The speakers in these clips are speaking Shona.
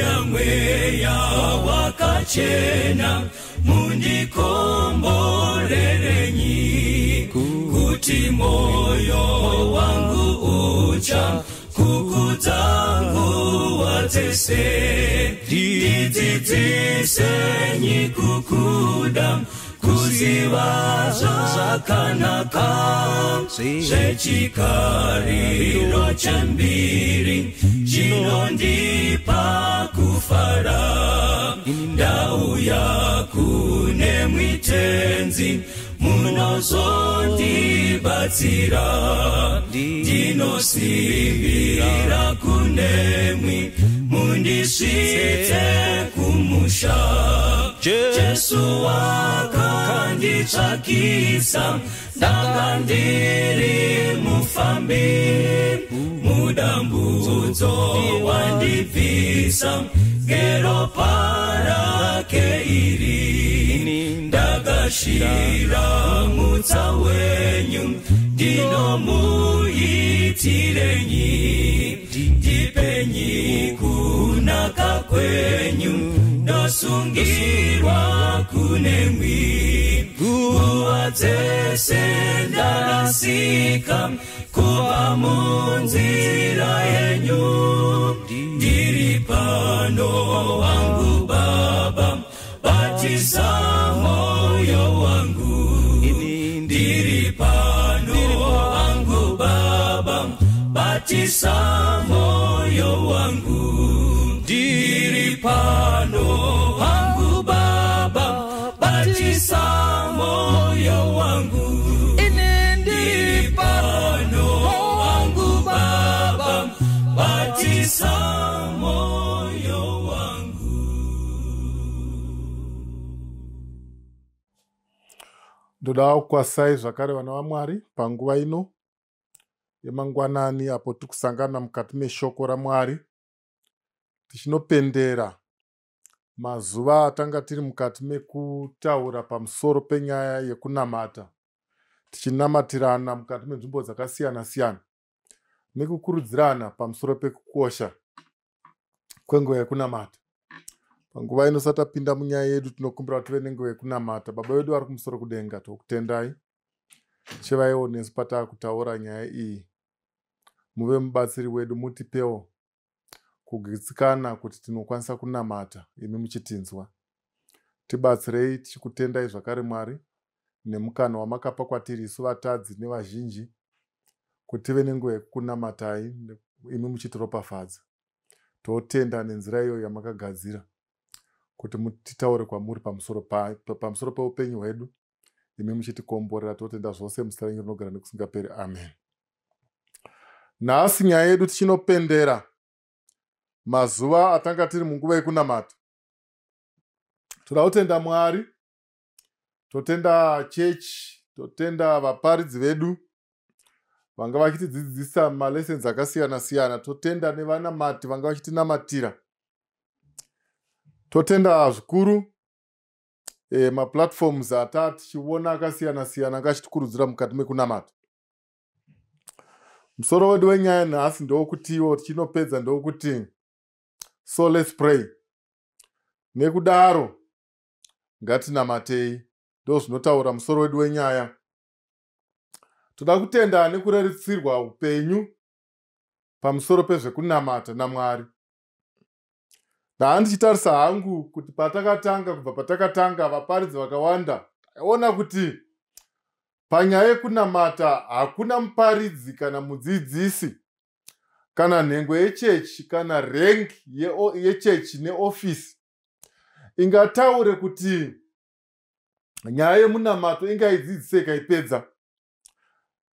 Uya Mweya Wakachena, mundikomborerenyi, kuti moyo wangu ucha kukudza nguva dzese. Ndidzidzisenyi kukuda, kuziva zvakanaka zvechikariro chembiri chinondipa kufara. Ndauya kune mwitenzi, munozondibatsira, ndinosimbira kunemwi, mundisvitse kumusha. Jesu wakanditsvakisa, ndanga ndiri mufambi, mudambudzo wandibvisa ngeropa rake iri. Ndagashira mutsa wenyu, ndinomuitirenyi, ndipenyi kunaka kwenyu, ndosungirwa kunemwi. Nguva dzese ndarasika kubva munzira yenyu, ndiri pano wangu Baba, batisa moyo wangu. Ndiri pano wangu Baba, batisa moyo wangu. Ndiri pano wangu Baba, batisa moyo wangu. Ndiri pano wangu Baba, batisa moyo wangu. Ndoda kukwasai zvakare vana vaMwari panguva ino yemangwanani, apo tiri kusangana mukati meshoko raMwari tichinopendera mazuva atanga tiri mukati mekutaura pamusoro penyaya yekunamata, tichinamatirana mukati menzvimbo dzakasiyana-siyana nekukurudzirana pamusoro pekukosha kwenguva yekunamata. Panguva ino satapinda munyaya yedu, tinokumbira kuti tive nenguva yekunamata. Baba vedu vari kumusoro kudenga, tokutendai, chivaiwo nesu pataakutaura nyaya iyi, muve mubatsiri wedu, mutipewo kugutsikana kuti tinokwanisa kunamata imi muchitinzwa. Tibatsirei, tichikutendai zvakare Mwari nemukana wamakapa kwatiri isu vatadzi nevazhinji kuti tive nenguva yekukunamatai imi muchitiropafadza. Totenda nenzira iyoyo yamakagadzira kuti titaure kwamuri pamusoro peupenyu hwedu, imi muchitikomborera. Totenda zvose muzita renyu rinogara nekusingaperi. Amen. Nhasi nyaya yedu tichinopendera mazuva atanga tiri munguva yekunamata. Toda kutenda Mwari, totenda chechi, totenda vaparidzi vedu vanga vachitidzidzisa malessons akasiyana-siyana, totenda nevanamati vanga vachitinamatira, totenda zvikuru maplatforms ata tichiona akasiyana-siyana anga achitikurudzira mukati mekunamata. Musoro wedu wenyaya nhasi ndowokutiwo tichinopedza ndowokuti so let's pray. Nekudaro ngatinamatei, ndo zvinotaura musoro wedu wenyaya. Toda kutenda nekurerutsirwa upenyu pamusoro pezvekunamata naMwari. Ndaa ndichitarisa hangu kuti patakatanga, kubva patakatanga vaparidzi vakawanda, taiona kuti panyaya yekunamata hakuna muparidzi kana mudzidzisi kana nhengo yechechi kana rank yechechi neofisi ingataure kuti nyaya yemunamato ingaidzidzise ikaipedza.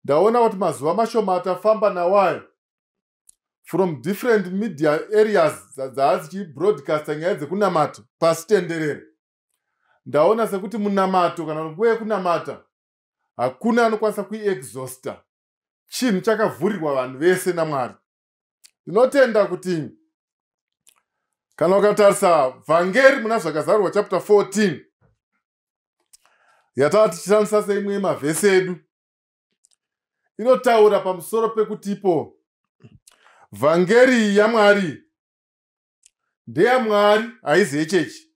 Ndaona kuti mazuva mashoma atafamba nawayo from different media areas dzaa dzichibroadcasta nyaya dzekunamata pasi tenderere, ndaona sekuti munamato kana nguva yekunamata hakuna anokwanisa kuiexhausta. Chinhu chakavhurirwa vanhu vese naMwari. Ndinotenda kuti kana ukatarisa vhangeri muna Zvakazarurwa chapter 14 yatava tichishandisa seimwe yemavhesi edu, inotaura pamusoro pekutipo vhangeri yaMwari ndeyamwari, haizi yechechi.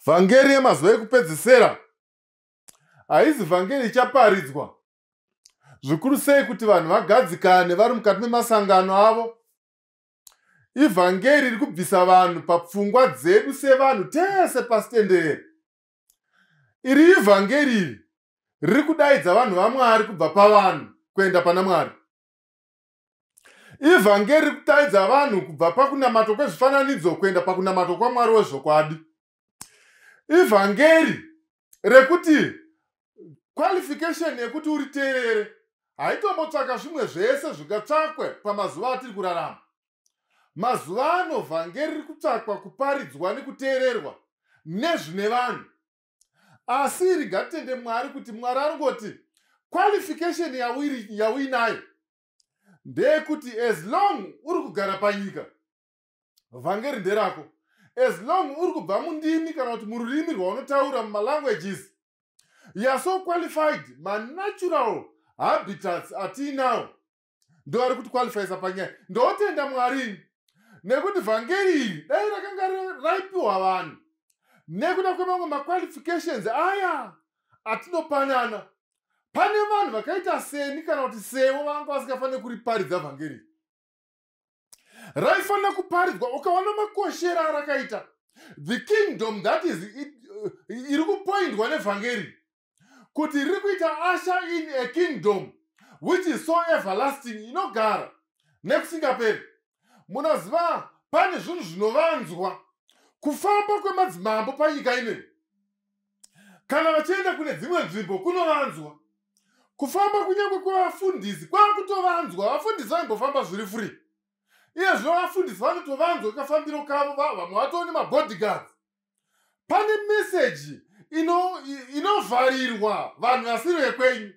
Vhangeri yemazuva ekupedzisera haizi vhangeri ichaparidzwa zvikuru sei kuti vanhu vagadzikane vari mukati memasangano avo. Ivhangeri riri kubvisa vanhu papfungwa dzedu sevanhu tese pasi tenderere. Iri ivhangeri iri riri kudaidza vanhu vaMwari kubva pavanhu kuenda pana Mwari. Ivhangeri riri kudaidza vanhu kubva pakunamato kwezvifananidzo kuenda pakunamato kwaMwari wezvokwadi. Ivhangeri rekuti qualification yekuti uriteerere haitombotsvaka zvimwe zvese zvingatsvakwe pamazuva atiri kurarama. Mazuva ano vhangeri riri kutsvakwa kuparidzwa nekuteererwa nezvine vanhu. Asi iri ngatitende Mwari kuti Mwari arikoti qualification yauinayo ndeyekuti as long uri kugara panyika, vhangeri nderako. As long uri kubva mundimi kana kuti mururimi rwaunotaura, mumalanguages, you are so qualified. Manatural habitats atiinawo ndo ari kuti qualifyisa panyaya. Ndotenda Mwari nekuti vhangeri iri dai rakanga raipiwa vanhu nekuda kwemamwe maqualifications aya atinopanana, pane vanhu vakaita seni kana kuti sevo vanga vasingafaniri kuriparidza vhangeri. Raifanira kuparidzwa ukaona makoshero arakaita. The kingdom that is iri kupoindwa nevhangeri kuti riri kuita usher in a kingdom which is so everlasting, inogara nekusingaperi. Munoziva, pane zvinhu zvinovanzwa kufamba kwemadzimambo panyika inoi. Kana vachienda kune dzimwe nzvimbo kunovanzwa kufamba, kunyange kwevafundisi kwakutovanzwa. Vafundisi vaimbofamba zviri free, iye zvino vafundisi vanotovanzwa kafambiro kavo, vamwe vatoo nemabodyguards. Pane meseji inovharirwa vanhu vasiri vekwenyu.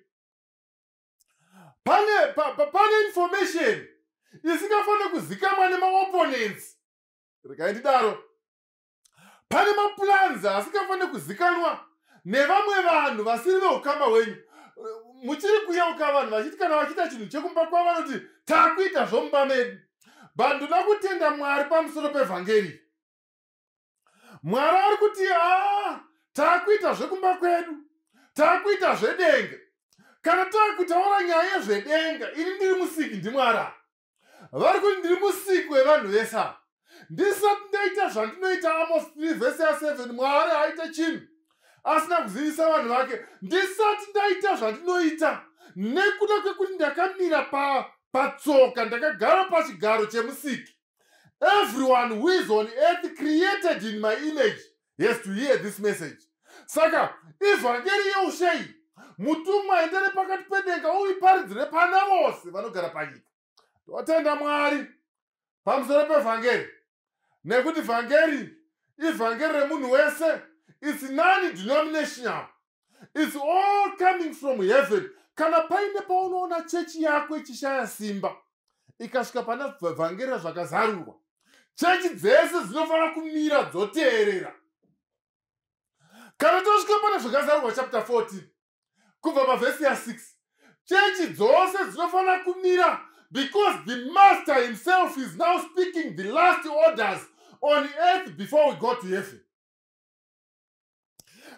Pane information isingafaniri kuzikamwa nemaopponents, regai ndidaro. Pane maplans asingafaniri kuzikanwa nevamwe vanhu vasiri veukama hwenyu. Muchiri kuyeuka vanhu vachiti kana vachiita chinhu chekumba kwavo vanoti taakuita zvomumba medu. But ndoda kutenda Mwari pamusoro pevhangeri. Mwari ari kuti aa, taakuita zvekumba kwedu, taakuita zvedenga. Kana taakutaura nyaya yezvedenga, ini ndiri musiki, ndiMwari. Vari kuti ndiri musiki wevanhu vese ava. Ndisati ndaita zvandinoita, Amos 3 vhesi ya7, Mwari aite chinhu asina kuzivisa vanhu vake. Ndisati ndaita zvandinoita, nekuda kwekuti ndakamira patsoka, ndakagara pachigaro chemusiki, everyone who is on earth created in my image has to hear this message. Saka ivhangeri yeushei mutumwa endere pakati pedenga uiparidzire pana vose vanogara panyika. Totenda Mwari pamusoro pevhangeri nekuti vhangeri ivhangeri remunhu wese. It's non denominational, it's all coming from heaven. Kana paine paunoona chechi yako ichishaya simba, ikasvika pana vhangeri zvakazarurwa, chechi dzese dzinofanira kumira dzoteerera. Kana tosvika pane Zvakazarurwa chapter 14 kubva pavhesi ya6, chechi dzose dzinofanira kumira because the master himself is now speaking the last orders on earth before we go to heaven.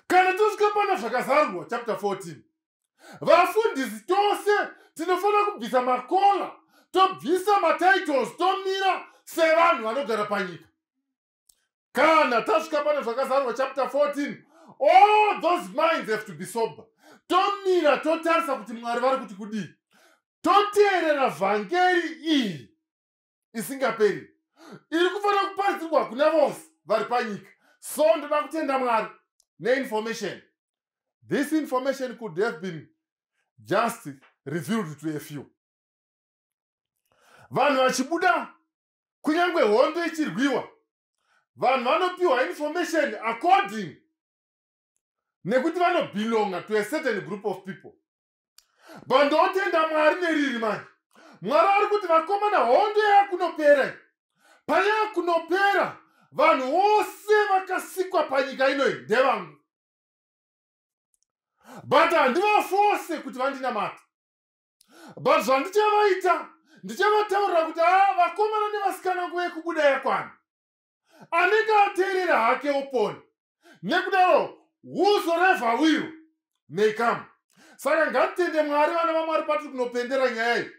Kana tosvika pana Zvakazarurwa chapter 14, vafundisi tose tinofanira kubvisa makola, tobvisa matitles, tomira sevanhu vanogara panyika. Kana tasvika pane Zvakazarurwa chapter 14, all those minds have to be sober. Tomira, totarisa kuti Mwari vari kuti kudii, toteerera vhangeri iyi isingaperi iri kufanira kuparidzirwa kuna vose vari panyika. So ndoda kutenda Mwari neinformation. This information could have been just revealed to a few vanhu vachibuda. Kunyange hondo ichirwiwa, vanhu vanopiwa information according nekuti vanobelonga to a certain group of people. But ndotenda Mwari neriri manje. Mwari ari kuti vakomana, hondo yakunopera. Payakunopera, vanhu vose vakasikwa panyika inoi ndevangu, but handivafose kuti vandinamata. But zvandichavaita Ndichavataurira kuti a vakomana nevasikana, nguva yekubuda yakwana. Anenge ateerera hake opona. Nekudaro, whosoever will may come. Saka ngatitende Mwari, vana vaMwari, patiri kunopendera nyaya iyi,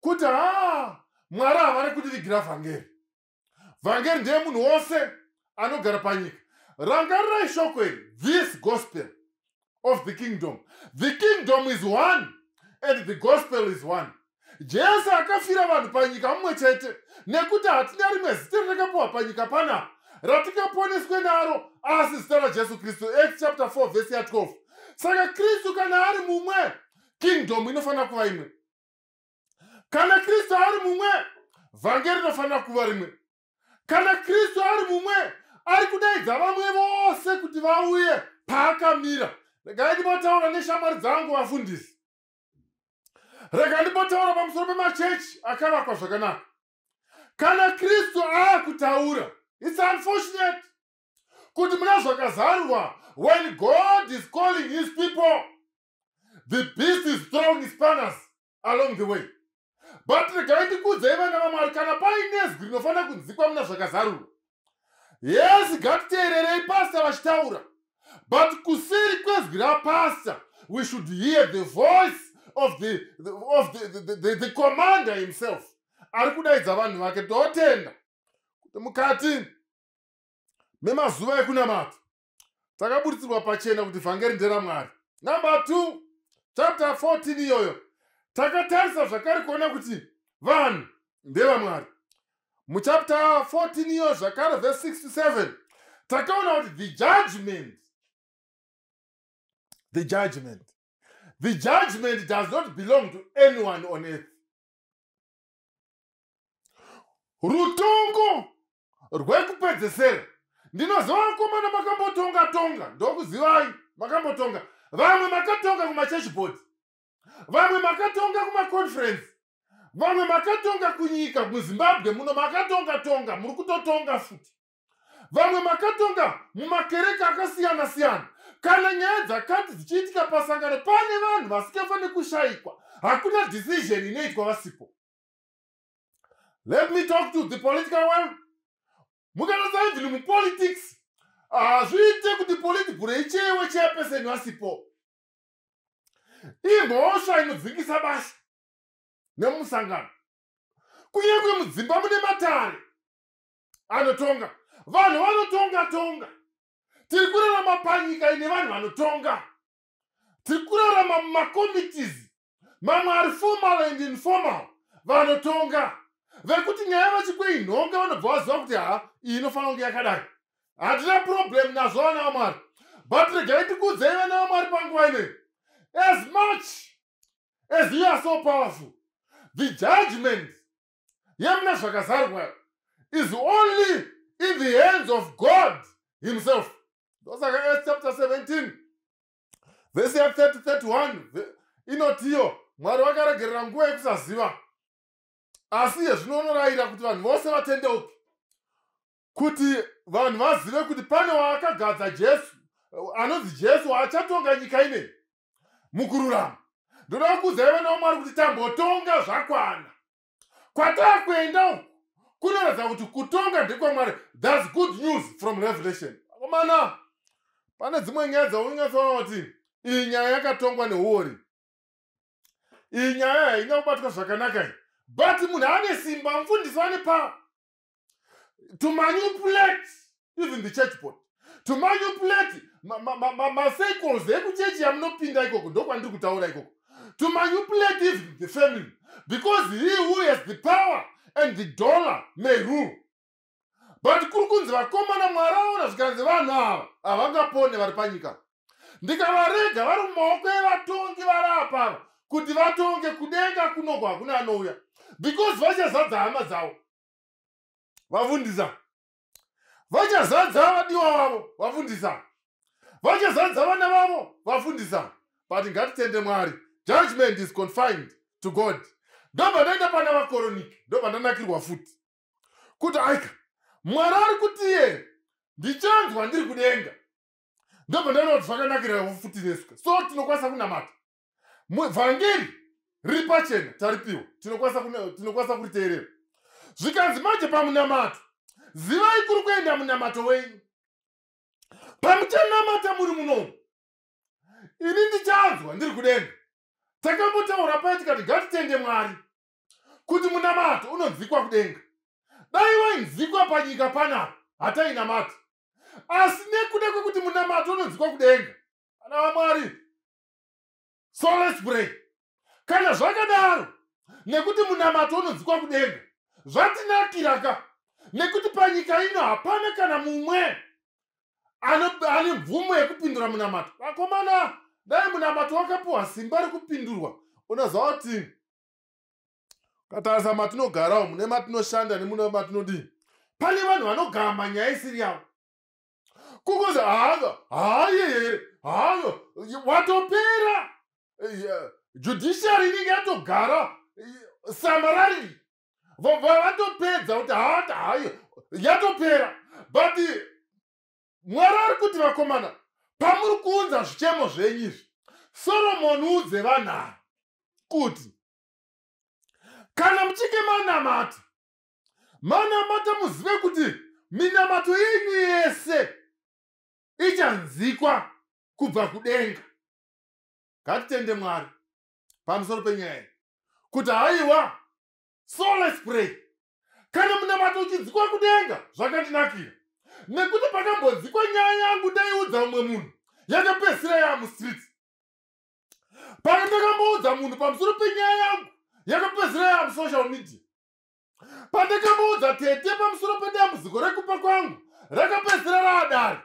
kuti haa, Mwari havari kutivigira vhangeri. Vhangeri ndeye munhu wose anogara panyika. Rangarirai shoko iri, this gospel of the kingdom. The kingdom is one and the gospel is one. Jesu akafira vanhu panyika mumwe chete, nekuti hatina rimwe zita rakapiwa panyika panapa ratingaponeswe naro asi zita raJesu Kristu, Acts chapter 4 vhesi ya12. Saka Kristu kana ari mumwe, kingdom inofanira kuva imwe. Kana Kristu ari mumwe, vhangeri rinofanira kuva rimwe. Kana Kristu ari mumwe, ari kudaidza vamwe vose kuti vauye paakamira. Regai ndimbotaura neshamwari dzangu vafundisi. Rega ndimbotaura pamusoro pemachechi akavakwa zvakanaka. Kana Kristu aakutaura, it's unfortunate kuti muna Zvakazarurwa, when God is calling his people, the beast is throwing spanners along the way. But regai ndikuudzei, vana vaMwari, kana paine zwi rinofanira kunzikwa muna Zvakazarurwa, yes, ngatiteererei pasta vachitaura, but kuseri kwezwi rapasta we should hear the voice of the commander himself ari kudaidza vanhu vake. Totenda kuti mukati memazuva ekunamata takaburitsirwa pachena kuti vhangeri nderaMwari. Number 2, chapter 14 iyoyo, takatarisa zvakare kuona kuti vanhu ndevamwari. Muchapter 14 iyo zvakare, verse 67, takaona kuti the judgment does not belong to anyone on earth. Rutongo rwekupedzesera, ndinoziva vakomana makambotonga tonga, ndokuzivai makambotonga. Vamwe makatonga kumachurch board, vamwe makatonga kumaconference, vamwe makatonga kunyika muZimbabwe muno, makatonga tonga, muri kutotonga futi. Vamwe makatonga mumakereke akasiyana siyana. Kana nyaya dzakati dzichiitika pasangano, pane vanhu vasingafaniri kushayikwa. Hakuna decision inoitwa vasipo. Let me talk to the political world. Mukatarisa even mupolitics, hazviite kuti politburo ichewe chairperson vasipo. Imhosva inodzingisa basa nemusangano. Kunyange mudzimba mune matare anotonga. Vanhu vanotonga tonga. Tiri kurarama panyika ine vanhu vanotonga. Tiri kurarama mumacommittees, mamwe ari formal and informal, vanotonga, vekuti nyaya vachikweinhonga vanobva vaziva kuti ha, iyi inofanira kunge yakadai. Hatina problem nazvo, vana vaMwari, but regai ndikuudzei, vana vaMwari, panguva inoi, as much as you are so powerful, the judgment yemuna Zvakazarwa is only in the hands of God himself. Ndosaka Acts chapter 17 vhesi ya30 31 inotiyo, Mwari vakaregerera nguva yekusaziva, asi iye zvino unorayira kuti vanhu vose vatendeuke, kuti vanhu vazive kuti pane waakagadza, Jesu, anonzi Jesu, waachatonga nyika inei mukururama. Ndoda kukuudzai, vana vaMwari, kuti tambotonga zvakwana. Kwataakuenda uku kunoratidza kuti kutonga ndekwaMwari. That's good news from Revelation. Akomana, pane dzimwe nyaya dzaunonyatsoona kuti iyi nyaya yakatongwa neuori, iyi nyaya haina kubatwa zvakanaka iyi, but munhu ane simba, mufundisi ane power to manipulate even the church board, to manipulate macircles ekuchechi yamunopinda ikoko, ndokwandiri kutaura ikoko, to manipulate even the family, because he who has the power and the dollar may rule. But kuri kunzi, vakomana, Mwari aona zvikanzi vanhu ava havangapone vari panyika. Ndikavarega vari mumaoko evatongi vari apava kuti vatonge, kudenga kunoko hakuna anouya, because vachazadza hama dzavo vafundisa, vachazadza vadiwa vavo vafundisa, vachazadza vana vavo vafundisa. But ngatitende Mwari, judgment is confined to God. Ndobva ndaenda pana Vakoroniki, ndobva ndanakirwa futi kuti aika, Mwari ari kutiye ndichanzwa ndiri kudenga. Ndobva ndaona kuti zvakanakira futi nesuka, so tinokwanisa kunamata. Vhangeri Riri pachena, taripiwa, tinokwanisa kuriteerera. Zvikanzi manje pamunamato, zivai kuri kuenda munamato wenyu. Pamuchanamata muri munomu, ini ndichanzwa ndiri kudenga. Takambotaura pai tikati ngatitende Mwari kuti munamato unonzikwa kudenga. Dai wainzikwa panyika panapa, hatainamata. Asi nekuda kwekuti munamato unonzikwa kudenga, ana vaMwari, so let's pray. Kana zvakadaro, nekuti munamato unonzikwa kudenga, zvatinakira ka, nekuti panyika ino hapana kana mumwe ane mvumo yekupindura munamato. Vakomana, dai munamato wakapiwa simba rekupindurwa, unoziva kuti ukatarisa matinogarawo, mune matinoshanda nemune matinodii, pane vanhu vanogama nyaya isiri yavo. Kukuzi hayo haye here, hayo watopera. Judiciary inenge yatogara samarari, vatopedza kuti hata hayo yatopera. But Mwari ari kuti, vakomana, pamuri kuunza zvichemo zvenyu izvi, Soromoni udze vanhu ava kuti kana muchinge manamata, manamata, muzive kuti minamato yenyu yese ichanzikwa kubva kudenga. Ngatitende Mwari pamusoro penyaya iyi kuti haiwa, so let's pray. Kana munamato uchinzikwa kudenga, zvakandinakira, nekuti pakambonzikwa nyaya yangu, ndaiudza mumwe munhu, yakapedzisira yaamustreet. Pandakamboudza munhu pamusoro penyaya yangu, yakapedzisira yaamusocial media. Pandakamboudza tete pamusoro pedambudziko rekupa kwangu, rakapedzisira raadare.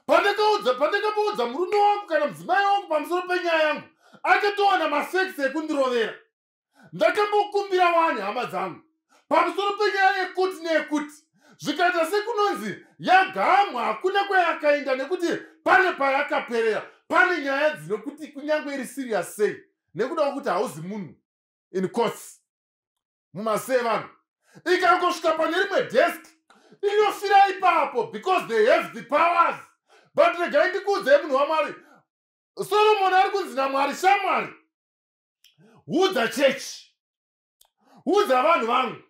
Pandakamboudza murume wangu kana mudzimai wangu pamusoro penyaya yangu, akatowana masekisi ekundirovera. Ndakambokumbira wani hama dzangu pamusoro penyaya yekuti neyekuti, zvikaita sekunonzi yagamwa, hakuna kwayakaenda, nekuti pane payakaperera. Pane nyaya dzinokuti kunyange iri serious sei, nekuda kwekuti hauzi munhu in courts mumasee vanhu, ikangosvika pane rimwe desk inofira ipapo, because they have the powers. But regai ndikuudzei, munhu waMwari, Solomoni ari kunzi naMwari, shamwari, udza chechi, udza vanhu vangu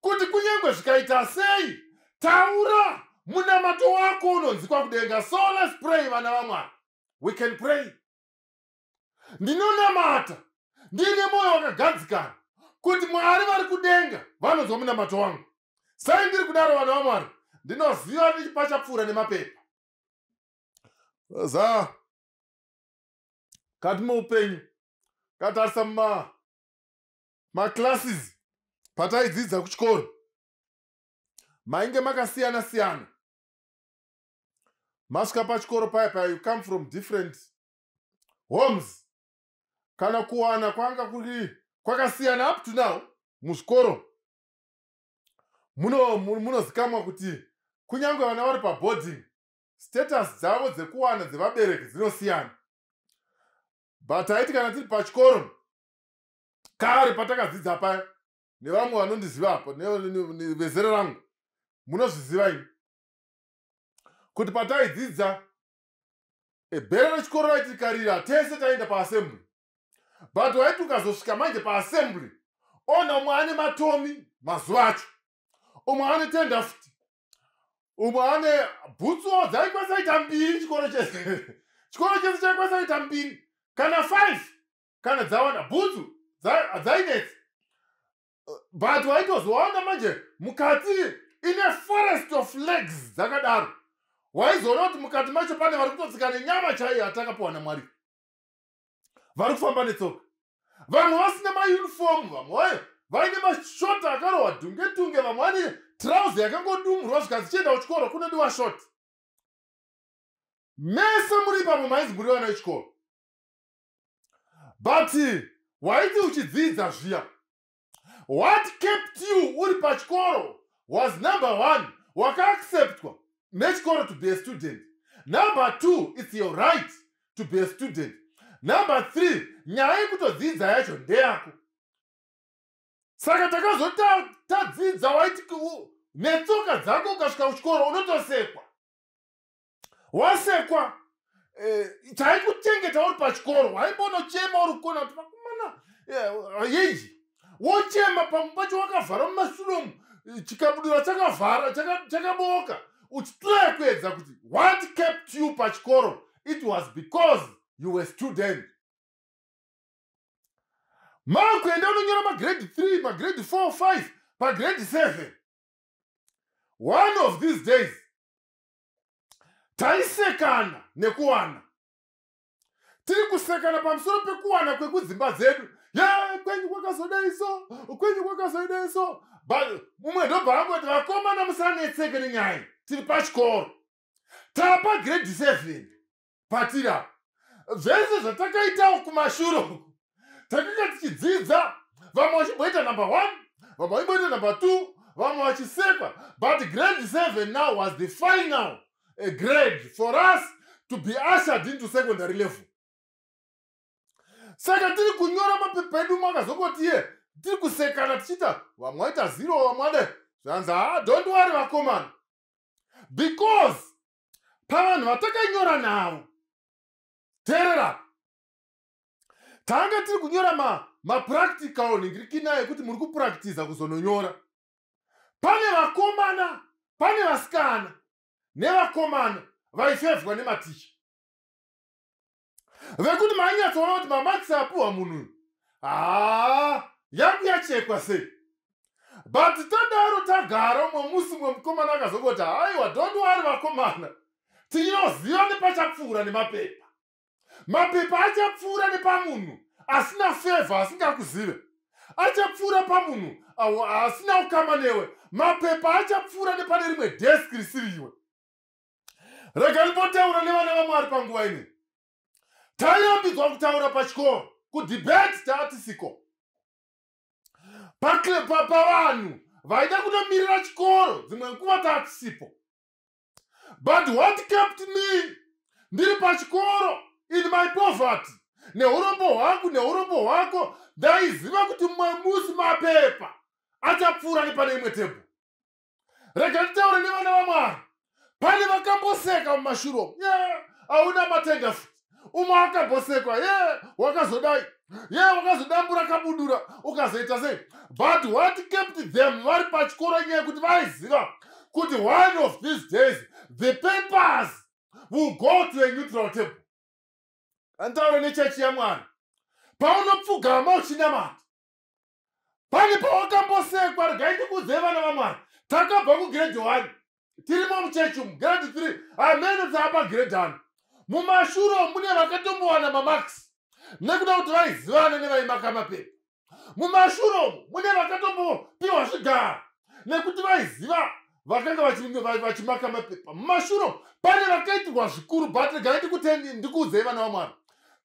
kuti kunyange zvikaita sei, taura, munamato wako unonzikwa kudenga. So let's pray, vana vaMwari. We can pray. Ndinonamata ndiine mwoyo wakagadzikana kuti Mwari vari kudenga vanonzwa munamato wangu. Sai ndiri kudaro, vana vaMwari, ndinoziva pachapfuura nemapepa za kati muupenyu. Katarisa maclasses pataidzidza kuchikoro, mainge makasiyana siyana. Masvika pachikoro paya paya, you come from different homes, kana kuwana kwanga kuri kwakasiyana. Up to now muzvikoro munozikamwa kuti kunyange vana vari paboarding, status dzavo dzekuwana dzevabereki dzinosiyana. But taiti kana tiri pachikoro kare patakadzidza paya, nevamwe vanondiziva apa vezera rangu munozviziva ini, kuti pataidzidza, bhero rechikoro raitikarira, tese taenda paassembly. But waiti ukazosvika manje paassembly, ona umwe ane matomi mazuva acho, umwe ane tendafuti, umwe ane bhutsuwo dzaikwanisa kuita mbiri. Chikoro chese, chikoro chese chaikwanisa kuita mbiri kana 5 kana dzawana bhutsu dzainetsa. But waitozowana manje mukati ine forest of legs dzakadaro, waizoona kuti mukati macho pane vari kutotsika nenyama chaiyo yatakapiwa naMwari, vari kufamba netsoka, vamwe vasina mauniform, vamwe vaine mashoti akarohwa dhunge tunge, vamwe vane trauzi yakangodumurwa, zvikanzi chienda kuchikoro, kunodiwa shoti. Mese muri ipapo mainzi muri vana vechikoro. But waiti uchidzidza zviya, what kept you uri pachikoro was, number one, wakaacceptwa nechikoro to be a student; number two, it's your right to be a student; number three, nyaya yekutodzidza yacho ndeyako. Saka takazotadzidza, waiti netsoka dzako ukasvika kuchikoro unotosekwa, wasekwa. Chaikuchengeta uri pachikoro, waimbonochema uri kukona kuti vakomana, Yeji wochema, pamwe pacho wakavhara mumashure umu, chikabudura chakavhara, chakaboka, uchitraya kuedza kuti what kept you pachikoro. It was because you were student. Makuenda unonyora magrade 3, magrade 4, 5, pagrade 7. One of these days taisekana nekuwana, tiri kusekana pamusoro pekuwana kwekudzimba dzedu. Ye, kwenyu kwakazodai so, kwenyu kwakazodai so. But mumwe ndobva angoti, "Vakomana, musanetseke nenyaya. Tiri pachikoro, tapa grade 7 patiri apa. Zvese zvatakaitawo kumashure uku, takanga tichidzidza, vamwe vachimboita number 1, vamwe vachimboita number 2, vamwe vachisekwa. But grade 7 now was the final grade for us to be ushered into secondary level. Saka tiri kunyora mapepa edu, makazongoti ye tiri kusekana tichiita, vamwe vaita 0, vamwe vade zvanzi, 'Ha, don't worry vakomana,' because pavanhu vatakanyora navo, teerera, tanga tiri kunyora mapractical ningirikina ekuti muri kupractiza kuzononyora. Pane vakomana, pane vasikana nevakomana vaifevhwa nematicha, vekuti mainyatsoona kuti mamakisi apiwa munhu uyu, haa, yangu yachekwa sei. But tadaro tagara, umwe musi mumwe mukomana akazongoti, 'Haiwa, don't worry vakomana, tinoziva nepachapfuura nemapepa. Mapepa achapfuura nepamunhu asina favour, asingakuzive, achapfuura pamunhu asina ukama newe. Mapepa achapfuura nepane rimwe desk risiriwe.' Rega ndimbotaura nevana vaMwari panguva ine. Tairambidzwa kutaura pachikoro, kudebate taatisiko. Pavanhu vaida kutomirira chikoro, dzimwe nguva taatisipo. But what kept me ndiri pachikoro in my poverty, neurombo hwangu neurombo hwako, ndaiziva kuti mumwe musi mapepa achapfuura nepane imwe tebhuru. Rega nditaure nevana vaMwari. Pane vakamboseka mumashure umu, ye hauna matenda futi. Umwe akambosekwa, ye wakazodai, ye wakazodambura kabudura, ukazoita sei. But what kept them vari pachikoro inyaya yekuti vaiziva kuti one of these days the papers will go to a neutral table. Anditaure nechechi yaMwari. Paunopfugama uchinamata, pane pawakambosekwa. Regai ndikuudzei vana vaMwari, takabva kugrade 1, tirimo muchechi umu, grade 3, hamene taapa grade 1. Mumashure mune vakatombowana mamarks nekuda kuti vaizivana nevaimaka mapepa. Mumashure umu mune vakatombopiwa zvigaro nekuti vaiziva vakanga vachimaka mapepa. Mumashure umu pane vakaitirwa zvikuru. But regai ndikuudzei vana vaMwari,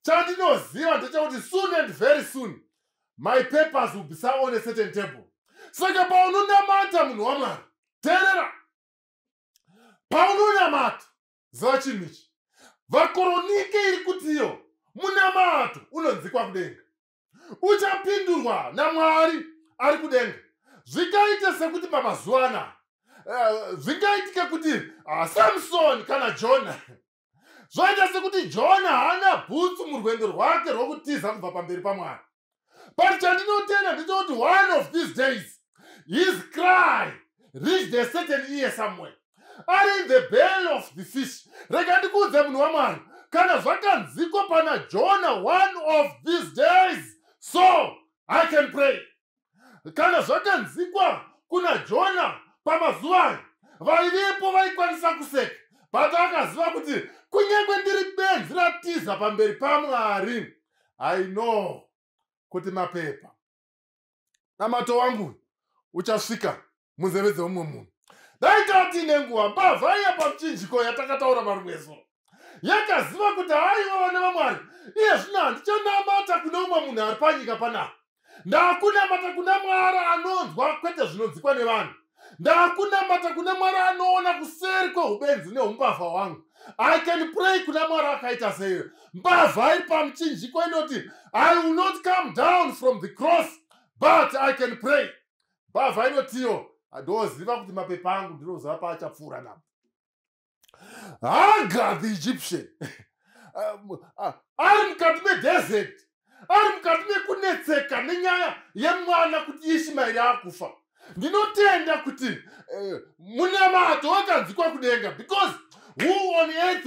chandinoziva ndechekuti soon and very soon my papers will be on a certain table. Saka paunonamata, munhu waMwari, teerera, paunonamata ziva chinhu ichi: Vakoronike iri kutiyo munamato unonzikwa kudenga, uchapindurwa naMwari ari kudenga. Zvikaite sekuti pamazuva anaya zvingaitike kuti Samsoni kana Jona, zvaita sekuti Jona haana bhutsu murwendo rwake rwokutiza kubva pamberi paMwari. But chandinotenda ndechekuti one of these days his cry reached a certain ear somewhere ari in the belly of the fish. Rega ndikuudze, munhu waMwari, kana zvakanzikwa pana Jona, one of these days, so I can pray. Kana zvakanzikwa kuna Jona pamazuva ayo, vaivepo vaikwanisa kuseka, but akaziva kuti kunyange ndiri benzi ratiza pamberi paMwari, I know kuti mapepa namato wangu uchasvika munzeve dzeumwe munhu. Dai tati nenguva, mbavha iya pamuchinjiko yatakataura marumweso yakaziva kuti haiwa, vana vaMwari, iye zvino handichanamata kune umwe munhu ari panyika panapa. Ndakunamata kuna Mwari anonzwa, kwete zvinonzikwa nevanhu. Ndakunamata kuna Mwari anoona kuseri kweubenzi neumbavha hwangu. I can pray kuna Mwari akaita sei. Mbavha iri pamuchinjiko inoti, 'I will not come down from the cross, but I can pray.' Mbavha inotiyo, ndoziva kuti mapepa angu ndinoziva paachapfuura napo. Hagar the Egyptian ari mukati medesert. Ari mukati mekunetseka nenyaya yemwana kuti Ishimaeri akufa. Ndinotenda kuti munamato wakanzwikwa kudenga, because who on earth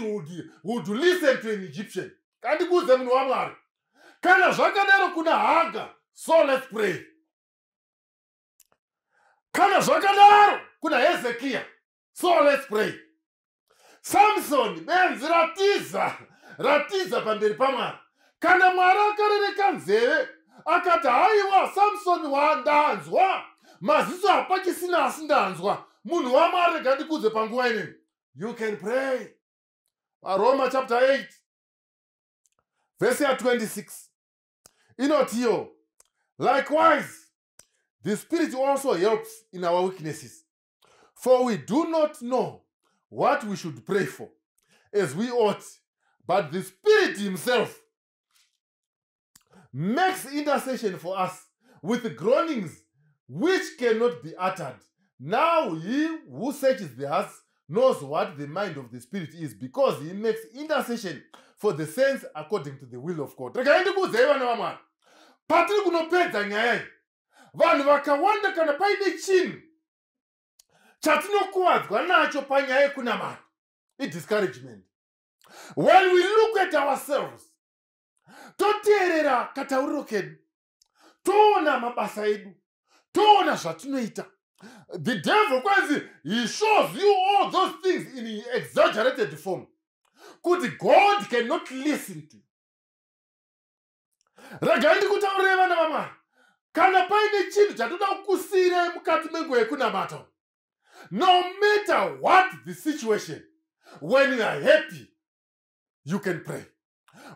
would listen to an Egyptian? Kandikuudze, munhu waMwari, kana zvakadaro kuna Haga, so let's pray. Kana zvakadaro kuna Hezekiya, so let's pray. Samsoni, benzi ratiza, ratiza pamberi paMwari. Kana Mwari akarereka nzeve akati, "Haiwa Samsoni, wandanzwa, maziso hapachisina, asi ndanzwa." Munhu waMwari, rega ndikudze, panguva inini you can pray. Varoma chapter 8 vhesi ya26 inotiyo, "Likewise the Spirit also helps in our weaknesses, for we do not know what we should pray for as we ought, but the Spirit himself makes intercession for us with groanings which cannot be uttered. Now he who searches the hearts knows what the mind of the Spirit is, because he makes intercession for the saints according to the will of God." Regai ndikuudzei, vana vaMwari, patiri kunopedza nyaya iyi, vanhu vakawanda, kana paine chinhu chatinokuwadzwa nacho panyaya yekunamata, idiscouragement. When we look at ourselves, toteerera katauriro kedu, toona mabasa edu, toona zvatinoita, the devil, kwanzi he shows you all those things in exaggerated form kuti God cannot listen to you. Regai ndikutaurire, vana vaMwari, kana paine chinhu chatoda kukusiyirei mukati menguva yekunamata, no matter what the situation, when you are happy, you can pray.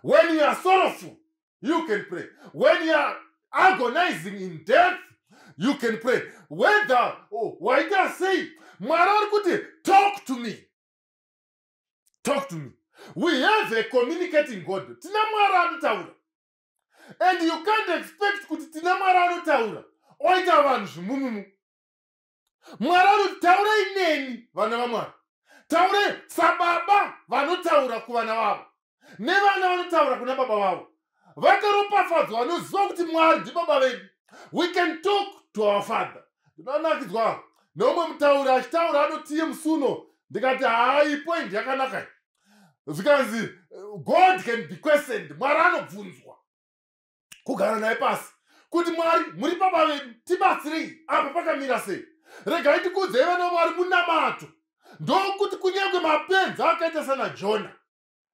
When you are sorrowful, you can pray. When you are agonizing in death, you can pray. Whether, oh, waita sei, Mwari ari kuti, "Talk to me, talk to me." We have a communicating God. Tina Mwari anotaura, and you can't expect kuti tina Mwari anotaura oita vanhu zvimumumu. Mwari anoti, "Taurai neni." Vana vaMwari, taurai sababa vanotaura kuvana vavo, nevana vanotaura kuna baba vavo. Vakaropafadzwa vanoziva kuti Mwari ndibaba vedu. We can talk to our Father. Ndinonakidzwa neumwe mutauri achitaura, anotiye musuno, ndikati, "Hai, point yakanaka." Zvikanzi, "God can be questioned." Mwari anobvunzwa, kugara naye pasi kuti, "Mwari, muri baba vedu, tibatsirei, apa pakamira sei?" Regai tikudzei, vana Mwari, munamato ndokuti kunyange mapenzi akaita sana Jona,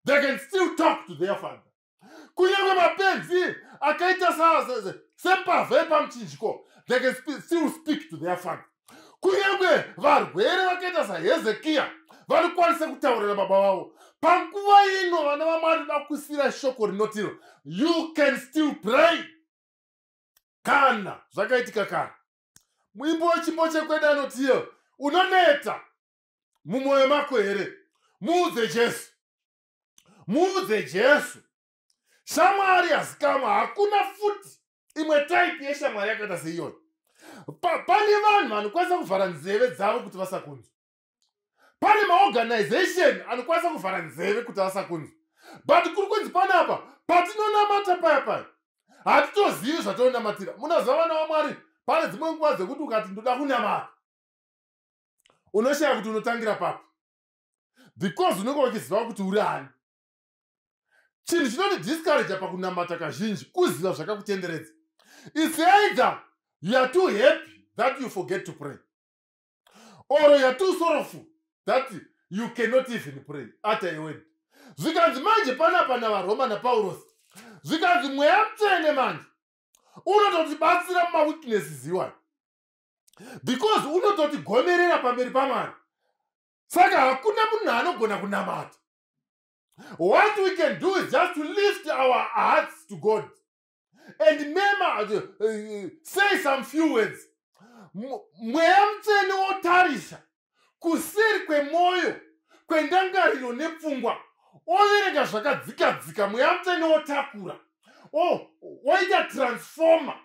they can still talk to their father. Kunyange mapenzi akaita sembavha yepamuchinjiko, they can still speak to their father. Kunyange varwere vakaita saHezekiya vanokwanisa kutaura nababa vavo. Panguva ino, vana vaMwari, da kusiyira shoko rinotiro, you can still pray. Kana zvakaitika kare, muimbo wechimbo chekwedu anotiyo, "Unoneta mumwoyo mako here? Muudze Jesu, muudze Jesu." Shamwari hazikamwa, hakuna futi imwe type yeshamwari yakaita seiyoyo. Pane vanhu vanokwanisa kuvhara nzeve dzavo kuti vasakunzwa, pane maorganization anokwanisa kuvhara nzeve kuti vasakunzwa, but kuri kunzi panapa patinonamata paya paya, hatitozivi zvatinonamatira. Munoziva, vana vaMwari, pane dzimwe nguva dzekuti ukati, "Ndoda kunamata," unoshaya kuti unotangira papi, because unenge uchiziva kuti uri ani. Chinhu chinotidiscouraja pakunamata kazhinji kuziva zvakakutenderedza. It's either you are too happy that you forget to pray, or you are too sorrowful that you cannot even pray, utter a word. Zvikanzi manje panapa navaRoma naPaurosi, zvikanzi Mweya Mutsvene manje unototibatsira mumaweaknesses iwayo, because unototigomerera pamberi paMwari. Saka hakuna munhu anogona kunamata. What we can do is just to lift our hearts to God and mema say some few words. Mweya Mutsvene wotarisa kuseri kwemwoyo, kwendangariro nepfungwa, overenga zvakadzikadzika. Mweya Mutsvene wotakura, oita transformer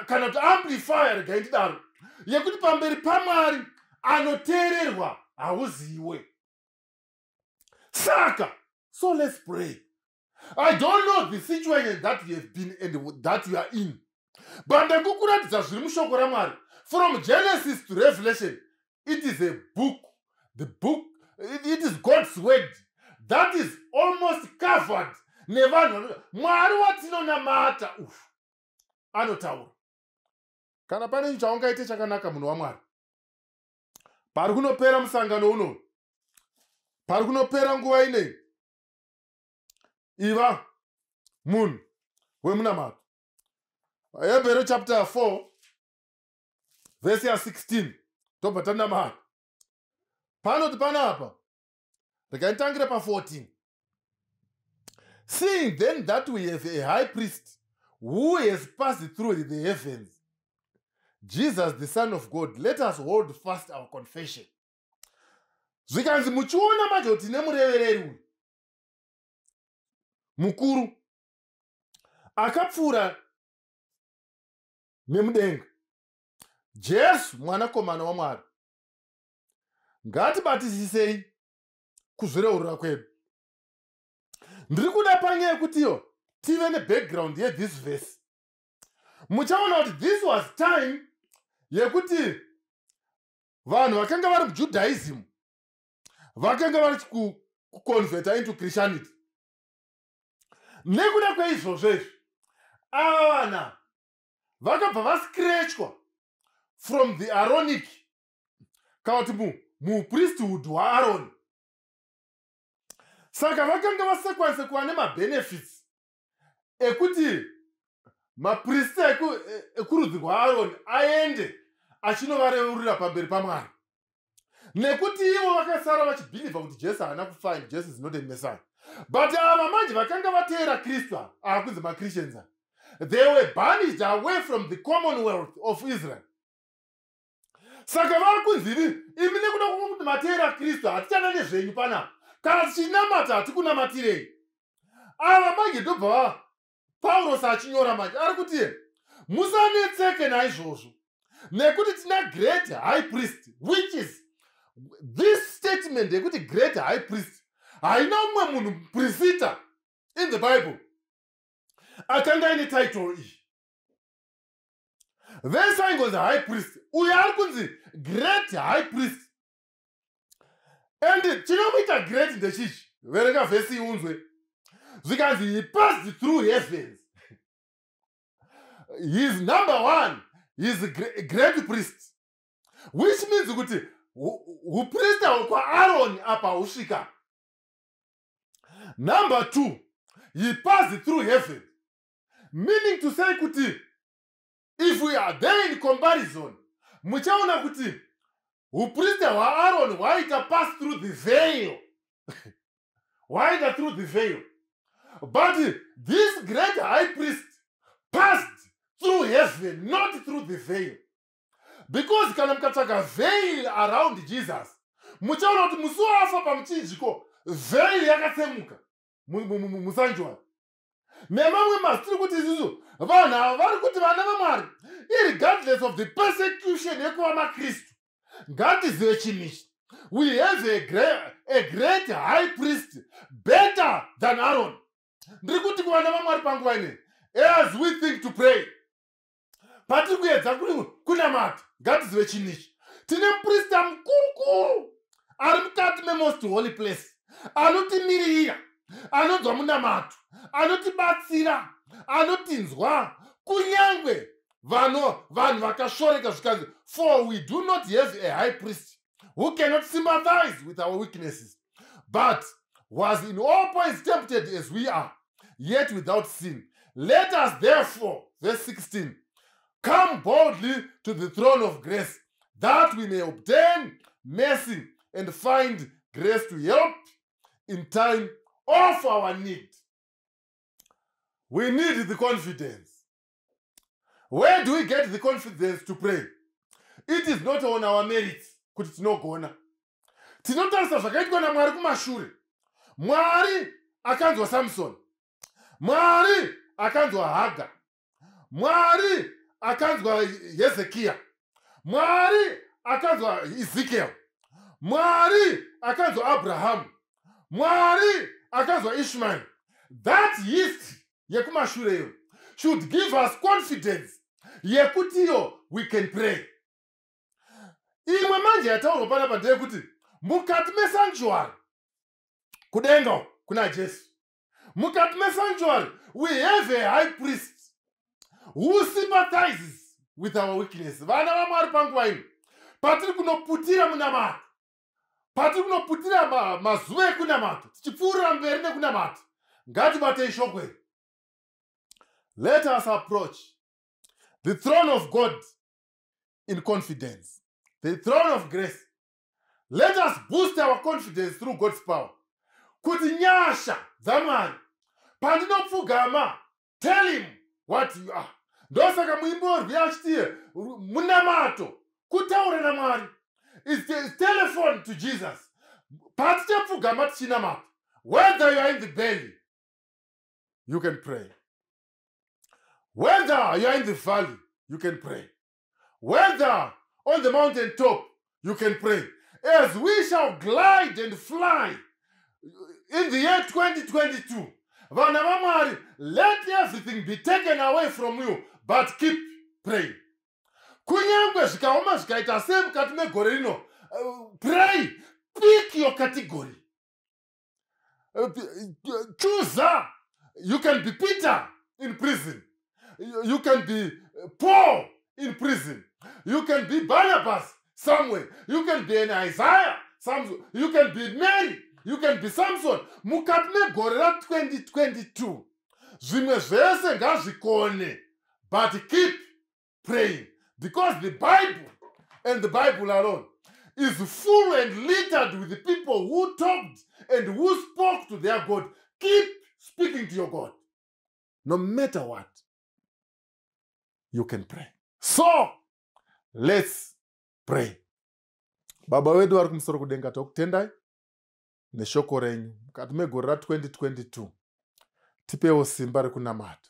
kana kuti amplifier, regai ndidaro, yekuti pamberi paMwari anoteererwa hauziwe. Saka so let's pray. I don't know the situation that you have been and that you are in, but ndikukuratidza zviri mushoko raMwari. From Genesis to Revelation, it is a book. The book, it is God's word that is almost covered nevanhu. Mwari watinonamata uf anotaura. Kana pane chaungaite chakanaka, munhu waMwari, pari kunopera musangano uno, pari kunopera nguva inei, iva munhu wemunamato. Hebheru chapter 4 vhesi ya16, tobva tanamata. Panoti panapa, regai nditangire pa14. "Seeing then that we have a high priest who has passed through the heavens, Jesus the Son of God, let us hold fast our confession." Zvikanzi muchiona manje kuti tine murevereri uyu mukuru akapfuura nemudenga, Jesu mwanakomana waMwari, ngatibatisisei kuzvireurura kwedu. Ndiri kuda panyaya yekutiyo tive nebackground yethis verse. Muchaona kuti this was time yekuti vanhu vakanga vari muJudaism vakanga vari kuconverta into Christianity. Nekuda kweizvozvo izvi, ava vana vakabva vascratchwa from the Aaronic, kana kuti mupriesthood hwaAroni. Saka vakanga vasingakwanise kuva nemabenefits ekuti maprista ekurudzi rwaAroni aende achinovareurira pamberi paMwari, nekuti ivo vakasara vachibhilivha kuti Jesu haana kufa, Jesu is not a Messiah. But ava manje vakanga vateera Kristu, ava kunzi maChristians, they were banished away from the commonwealth of Israel. Saka vari kunzivi, imi nekuda kwokuti mateera Kristu, hatichada nezvenyu panapa. Kana tichinamata, hatikunamatirei. Ava manje ndobva Paurosi achinyora manje, ari kuti musanetseke naizvozvo, nekuti tina great high priest, which is this statement yekuti great high priest. Haina mumwe munhu prisita in the Bible akanga aine title iyi. Vese aingonzi high priest. Uyo ari kunzi great high priest, and chinomuita great ndechichi. Verenga vhesi iunzwe. Zvikanzi he passed through heavens. He is number one, he is a great priest, which means kuti uprista hwekwaAroni apa husvika. Number two, he passed through heaven, meaning to say kuti if we are there in comparison, muchaona kuti uprista hwaAroni hwaita pass through the veil, hwaita through the veil, but this great high priest passed through heaven, not through the veil, because kana mukatsvaga veil around Jesus, muchaona kuti musi waafa pamuchinjiko, veil yakatsemuka musanctuary. Nemamwe mazwi, tiri kuti isusu vanhu ava vari kuti, vana vaMwari, irregardless of the persecution yekuva maKristu, ngatizive chinhu ichi: we have a great high priest better than Aaron. Ndiri kuti kuvana vaMwari panguva inei, as we think to pray, patiri kuedza kunamata, ngatizive chinhu ichi: tine muprista mukurukuru ari mukati memost holy place, anotimiririra, anonzwa munamato, anotibatsira, anotinzwa kunyange vanhu vakashoreka. Zvikanzi, "For we do not have a high priest who cannot sympathize with our weaknesses, but was in all points tempted as we are, yet without sin. Let us therefore," verse 16, "come boldly to the throne of grace, that we may obtain mercy and find grace to help in time of our need." We need the confidence. Where do we get the confidence to pray? It is not on our merits kuti tinogona. Tinotarisa zvakaitwa naMwari kumashure. Mwari akanzwa Samson, Mwari akanzwa Haga, Mwari akanzwa Hezekiya, Mwari akanzwa Ezekiel, Mwari akanzwa Abrahamu, Mwari akanzwa Ishmael. That history yekumashure iyo should give us confidence yekutiyo we can pray. Imwe manje yataurwa panapa ndeyekuti mukati mesanctuary kudenga kuna Jesu, mukati mesanctuary we have a high priest who sympathizes with our weakness. Vana vaMwari, panguva ino patiri kunoputira munamato, patiri kunoputira mazuva ekunamata, tichipfuurira mberi nekunamata, ngatibatei shoko iri. Let us approach the throne of God in confidence, the throne of grace. Let us boost our confidence through God's power. Kuti nyasha dzaMwari, pandinopfugama, tell him what you are. Ndosaka muimbi werwiyo achitiye munamato kutaura naMwari, is the telephone to Jesus. Patichapfugama tichinamata, whether you are in the belly, you can pray. Whether you are in the valley, you can pray. Whether on the mountain top, you can pray. As we shall glide and fly in the year 2022, vana vaMwari, let everything be taken away from you, but keep praying. Kunyangwe zvikaoma zvikaita sei mukati megore rino, pray. Pick your category. Choose. You can be Peter in prison. You can be Paul in prison. You can be Barnabas somewhere. You can be an Isaiah somewhere. You can be Mary. You can be Samson. Mukati megore ra2022, zvimwe zvese ngazvikone, but keep praying, because the Bible and the Bible alone is full and littered with the people who talked and who spoke to their God. Keep speaking to your God. No matter what, you can pray. So let's pray. Baba vedu vari kumusoro kudenga, tokutendai neshoko renyu. Mukati megore ra2022, tipewo simba rekunamata,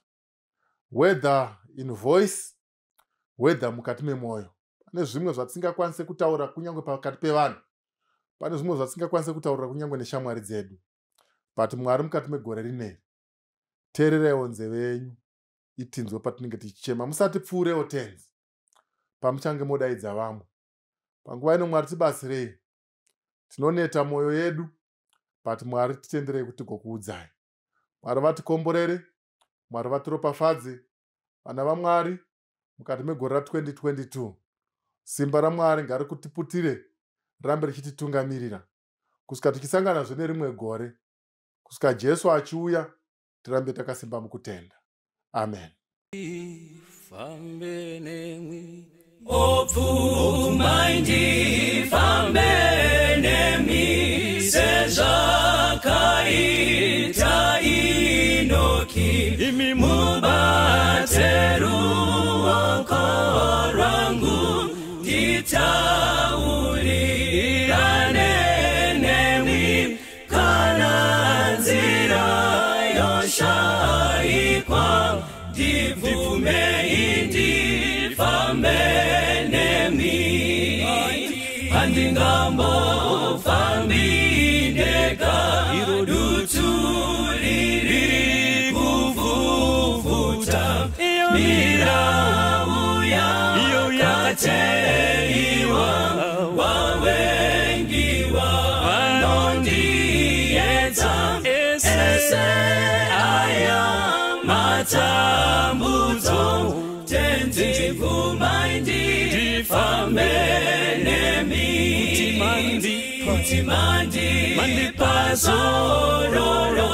whether in voice, whether mukati memwoyo. Pane zvimwe zvatisingakwanisi kutaura kunyange pakati pevanhu, pane zvimwe zvatisingakwanisi kutaurira kunyange neshamwari dzedu, but Mwari, mukati megore rineri, teereraiwo nzeve yenyu itinzwe patinenge tichichema. Musatipfuurewo, Tenzi, pamuchange modaidza vamwe. Panguva ino, Mwari, tibatsirei. Tinoneta mwoyo yedu, but Mwari, titenderei kuti tigokuudzai. Mwari vatikomborere, Mwari vatiropafadze. Vana vaMwari, mukati megore ra2022, simba raMwari ngarikutiputire, rirambe richititungamirira kusvika tichisanganazve nerimwe gore, kusvika Jesu achiuya. Tirambe takasimba mukutenda. Amen. Fambe nemwi, obvumai ndifambe nemi sezvakaita Inoki. Imi mubate ruoko rwangu, nditaurirane nemi. Kana nzira yoshaikwa, ndibvumei ndifambe nemi. Handingambofambi ndega, dutu riri kuvhuvhuta, mirau yakateiwa, vavengiwa vanondiedza. Ese aya matambudzo, Tenzi, bvumai ndifambe nemi. Kuti mandipa zororo,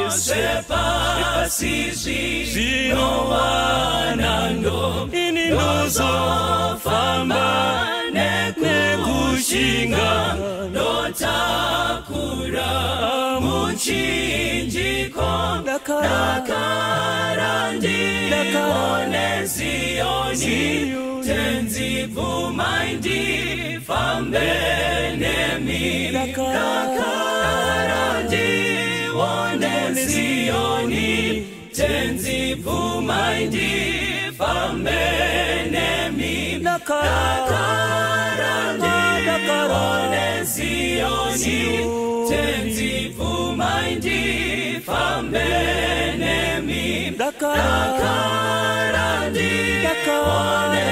zvepasi zvinowanando, ini ndozofamba nekushinga, ndotakura muchinjiko. Dakara ndione Ziyoni. Tenzi, bvumai ndifambe nemi. Dakara ndione Ziyoni. Tenzi, bvumai ndifambe nemi. Dakara ndione Ziyoni. Tenzi bvumai ndifambe nemi. Dakara Dakara ndione